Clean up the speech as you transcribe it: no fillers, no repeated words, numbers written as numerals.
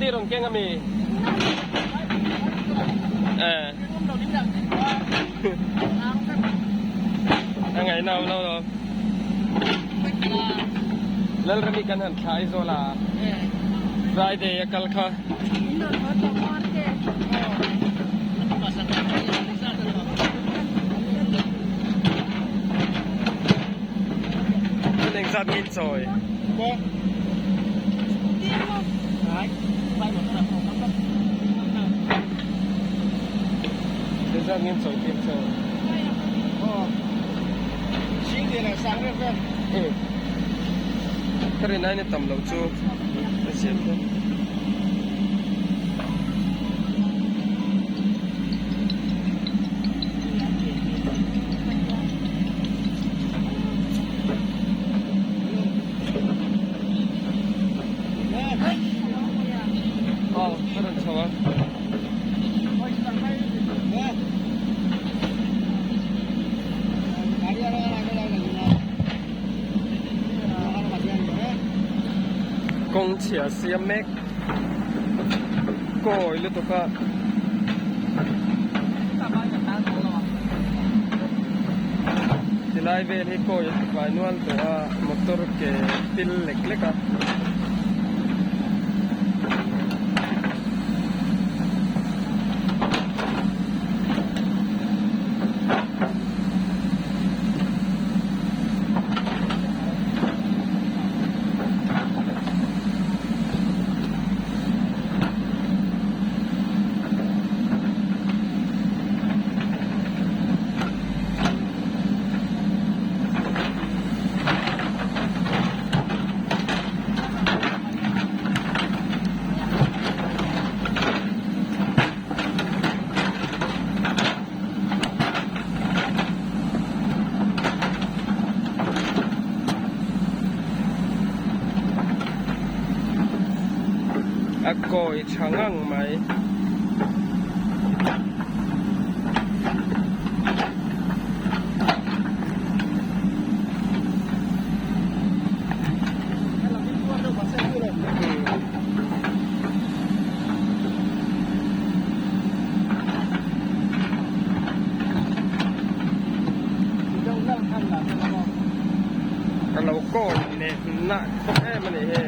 Scooty rawn keng ami? Eh. A ngaihna awm lo lo. Lalrami kan han thla Aizawl a Friday a kal kha. Engzat nge in chawi? Engzat nge in chawi tir che? Ka rin aiin a tam loh chu a ziah kha. Aw ka rawn chho a. Kawng chhia siam mek kawi lutuk a. Tilai vel hi kawi a fai nual tawh a motor ke pil lek lek a. A kawi tha ngang mai. Ka lo kawi leh nah khawp em a nih hi.